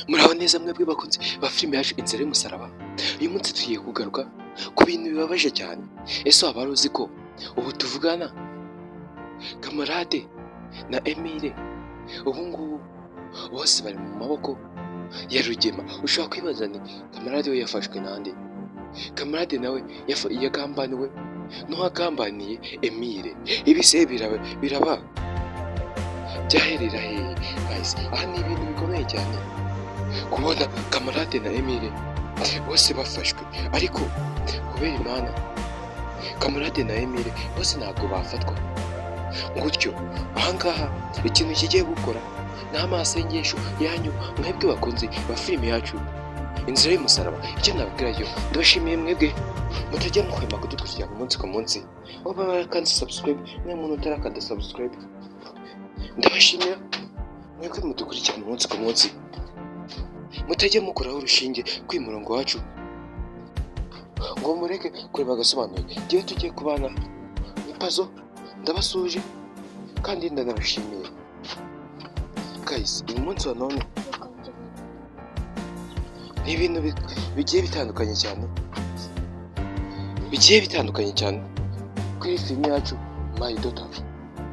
Muraho neza mwebwe bakunzi ba filime yacu Inzira y'Umusaraba. Uyu munsi tugiye kugaruka ku bintu bibabaje cyane. Ese waba wari uzi ko ubu tuvugana Kamarade na Emile ubu ngubu bose bari mu maboko ya Rugema? Ushobora kwibaza ni Kamarade we yafashwe nande? Kamarade nawe yagambaniwe n'uwagambaniye Emile. Ibi se biraba biraba byaherera hehe, guys? Aha ni ibintu bikomeye cyane kubona Kamarade na Emile bose bafashwe, ariko kubera Imana Kamarade na Emile bose ntabwo bafatwa gutyo. Ahangaha ikintu kigiye gukora ni amasengesho yanyu mwebwe bakunzi ba filime yacu Inzira y'Umusaraba. Icyo nababwira yo, ndabashimiye mwebwe mutajya muhwema kudukurikirana umunsi ku munsi, waba warakanze subscribe, niba muntu utarakanda subscribe. Ndabashimira mwebwe mudukurikirana umunsi ku munsi, mutajya mukuraho urushinge kuri murongo wacu ngo mureke kureba agasobanuye. Ngewe tugiye kubana ni Pazo, ndabasuje kandi ndanabashimiye, guys. Uyu munsi wa none ni ibintu bigiye bitandukanye cyane, bigiye bitandukanye cyane kuri filime yacu My Daughter.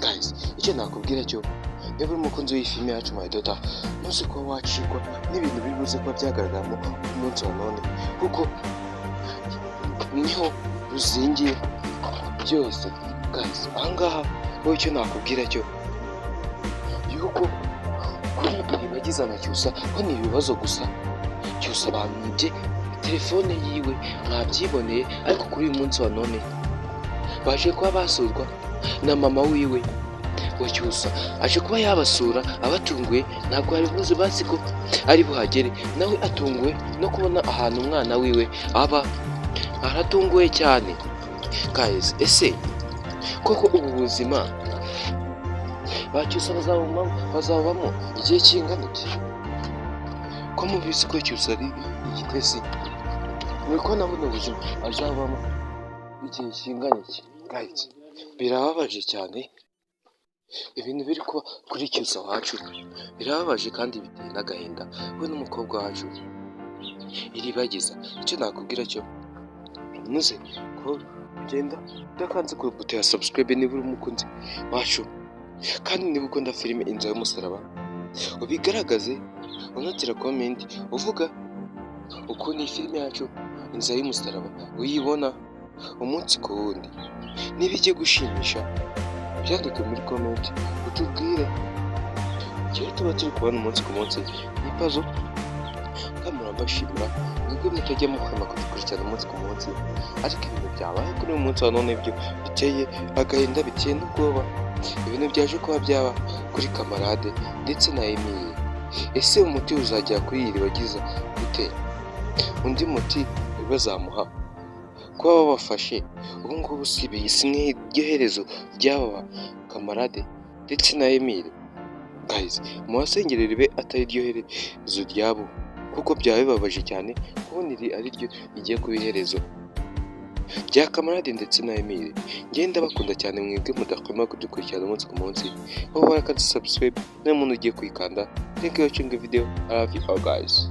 Guys, icyo nakubwira cyo, niba uri umukunzi w'iyi filime yacu My Daughter, ntuze kuba wacikwa n'ibintu biri buze kuba byagaragaramo ku munsi wa none, kuko niho ruzingiye byose, guys. Ahangaha wowe icyo nakubwira cyo, yuko kuri Iribagiza na Cyusa ho ni ibibazo gusa. Cyusa bamwibye telefone yiwe, mwabyiboneye, ariko kuri uyu munsi wa none baje kuba basurwa na mama wiwe wa Cyusa. Aje kuba yabasura abatunguye, ntabwo bari buzi bazi ko ari buhagere. Nawe atunguwe no kubona ahantu umwana wiwe aba, aratunguwe cyane, guys. Ese koko ubu buzima ba Cyusa bazabamo igihe kingana iki, ko mubizi ko Cyusa ari igitesi? Muri kubona buno buzima azabamo igihe kingana iki, guys? Birababaje cyane ibintu biri kuba kuri Cyusa wacu, birababaje kandi biteye n'agahinda, we n'umukobwa wacu Iribagiza. Icyo nakubwira cyo, ntuze ko ugenda udakanze ku buto ya subscribe niba uri umukunzi wacu, kandi niba ukunda filime Inzira y'Umusaraba, ubigaragaze unatira comment uvuga ukuntu iyi filime yacu Inzira y'Umusaraba uyibona umunsi ku wundi. Niba igiye gushimisha, byandike muri comment utubwire. Igihe tuba turi kubona umunsi ku munsi ni Pazo kandi mbashimira nibwo mutajya muhwema kudukurikirana umunsi ku munsi. Ariko ibintu byabaye kuri uyu munsi wa none byo biteye agahinda, biteye n'ubwoba, ibintu byaje kuba byaba kuri Kamarade ndetse na Emile. Ese umuti uzagera kuri Iribagiza gute? Undi muti bazamuha kuba babafashe ubu ngubu si si nk'iryo herezo ry'aba Kamarade ndetse na Emile? Guys, mubasengere ribe atari ryo herezo ryabo, kuko byaba bibabaje cyane kubona iri ari ryo rigiye kuba iherezo rya Kamarade ndetse na Emile. Ngenda bakunda cyane mwebwe mudahwema kudukurikirana umunsi ku munsi, wowe warakanze subscribe, niba umuntu ugiye kuyikanda. Thank you watching the video. I love you all, guys.